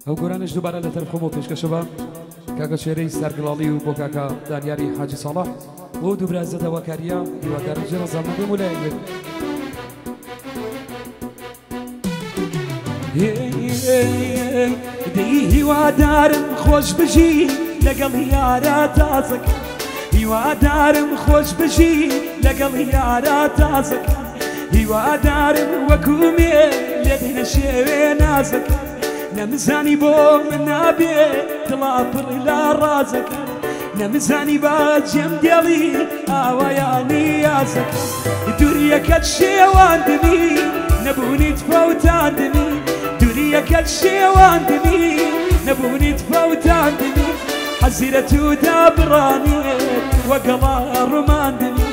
ئەو گۆرانیش دووبارە لە تەرف خۆمەوە پێشکەشە بە کاکە شێرەی سارگڵاڵی و بۆ کاکە دانیاری حاجی ساڵح بۆ دوو برازە داواکاریە هیوادارم جێ ڕەزامەند بم و لایەک بێت. دەی هیوادارم خۆش بژی لەگەڵ یارا تازەکە، هیوادارم خۆش بژی لەگەڵ یارا تازەکە، هیوادارم وەکومێ لێت نەشێوێ نازەکە، نەمزانی بۆ من نابێ دڵا پڕ لە ڕازەکە، نەمزانی با جێم دێڵی ئاوایانی یازەکە، دووریەکەت شێواندنی نەبوونیت فەوتاندنی، دووریەکەت شێواندنی نەبوونیت فەوتاندنی، حەزیرەت و دابڕانێت وەگەڵا ڕوماندنی،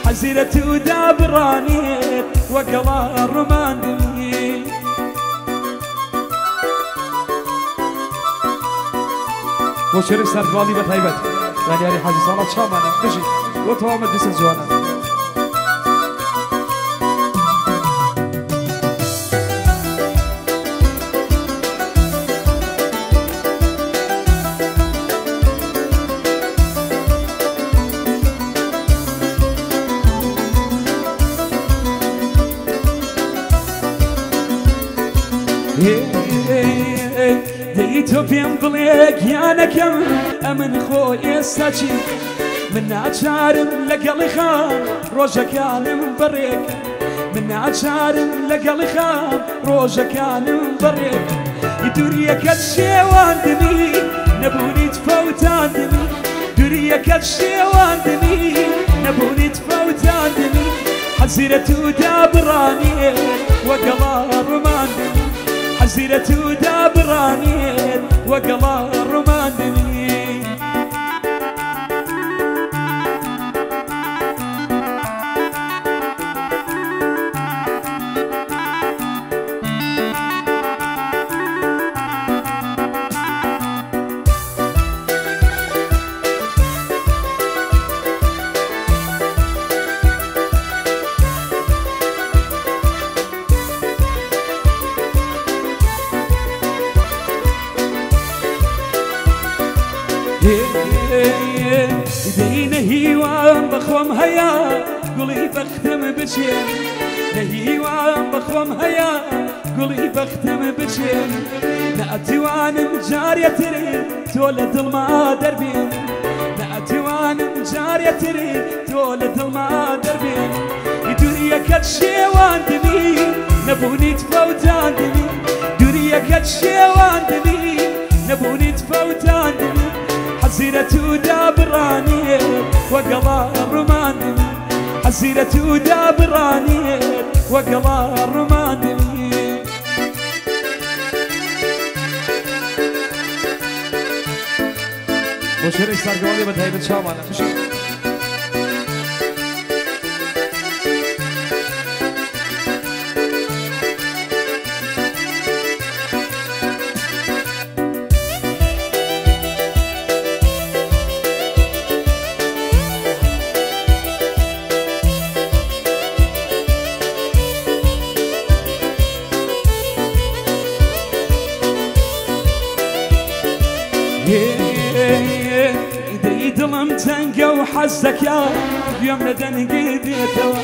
حەزیرەت و دابڕانێت وەگەڵا ڕوماندنی. بۆ شێرەی سارگڵاڵی بە تایبەت دانیاری حاجی ساڵح چاومانە بژی بۆ تەواو مەجلیسە جوانە. دەی تۆ پێم بڵێ گیانەکەم ئەمن خۆ ئێستا چی، من ناچارم لەگەڵی خام ڕۆژەکانم بەڕێکە، من ناچارم لەگەڵی خام ڕۆژەکانم بەڕێکە، دووریەکەت شێواندنی نەبوونیت فەوتاندنی، دووریەکەت شێواندنی نەبوونیت فەوتاندنی، حەزیرەت و دابڕانێت وەگەڵا ڕوماندنی، حەزیرەت و دابڕانێت وەگەڵا ڕوماندنی. دەینە هیوام بەخۆم هەیە گوڵی بەختم بچێن، نە هیوام بەخۆم هەیە گوڵی بەختم بچێن، نەئەتوانم جارێتر تۆ لە دڵما دەربێن، نەئەتوانم جارێتر تۆ لە دڵما دەربێن، دووریەکەت شێواندنی نەبوونیت فەوتاندنی، دووریەکەت شێواندنی نەبوونیت فەوتاندنی، حەزیرەت و دابڕانێت وەگەڵا ڕوماندنی، حەزیرەت و دابڕانێت وەگەڵا ڕوماندنی. بۆ شێرەی سارگڵاڵی بە تایبەت چاومانە بژی. دەی دڵم تەنگە و حەز دەکا گوێم لە دەنگی بێتەوە،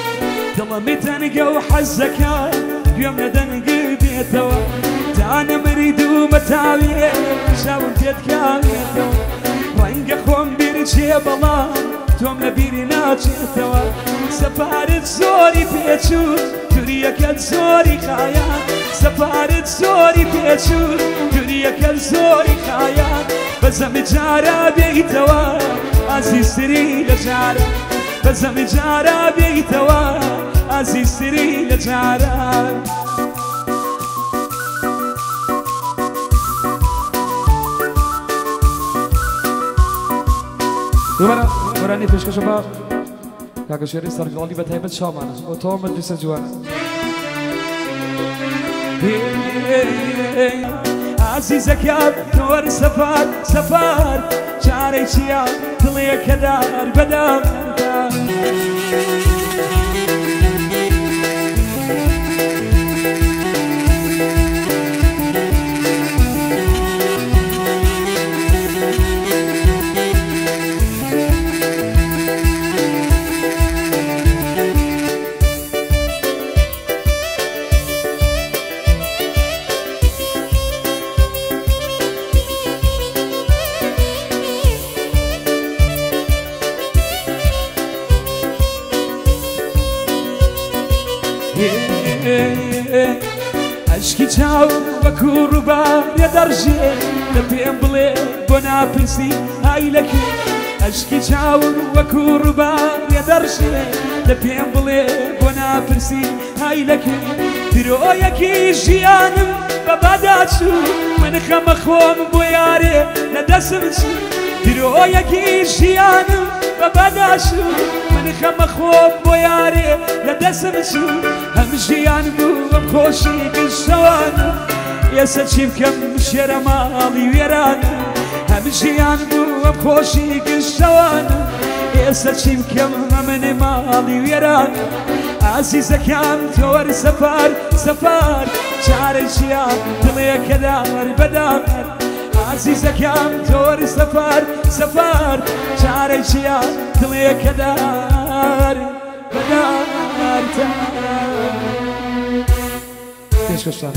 دڵم تەنگە و حەز دەکا گوێم لە دەنگی بێتەوە، دانە مرید و مەتاوێ چاوم پێت کاوێتەوە، ڕەنگە خۆم بیرچێ بەڵام تۆم لە بیری ناچێتەوە، سەفارت زۆری پێچوو دووریەکەت زۆری خایە، سەفارت زۆری پێچوو دووریەکەت زۆری خایە، بەزەم جارا بێیتەوە ئازیزتری لە جارە، بەزەم جارا بێیتەوە ئازیزتری لە جارە. دووبارە گۆرانی پێشکەشە بە کاکە شێرەی سەرگڵاڵی بە تایبەت چاومانە بۆ تەواو مەجلیسە جوانە. ئازیزەکەم تۆر سەفار سەفار چارەی چییە دڵێکەدار بەدامدا. وەکو ڕووبارێ دەڕژێ لە پێم بڵێ بۆ ناپرسی ئای لەکوێ ئەشکی چاوم وەکو ڕووبارێ دەڕژێ لە پێم بڵێ بۆ ناپرسی ئای لەکوێ درۆیەکی ژیانم بە بادا چوو من خەمە خۆم بۆ یارێ لە دەسم چوو درۆیەکی ژیانم بە بادا چوو من خەمە خۆم بۆ یارێ لە دەسم چوو هەم ژیان بوو ئەم خۆشی گشتەوانم ئێستا چی بکەم شێرە ماڵی وێرانم هەم ژیان بوو ئەم خۆشی گشتەوانم ئێستا چی بکەم ئەمن ماڵی وێرانم ئازیزەکان تۆوەر سەفار سەفار چارەی چیا دڵێکە دار بەدار ئازیزەکان تۆوەر سەفار سەفار چارەی چیا دڵێکە دار بەدار پێشکەشتان.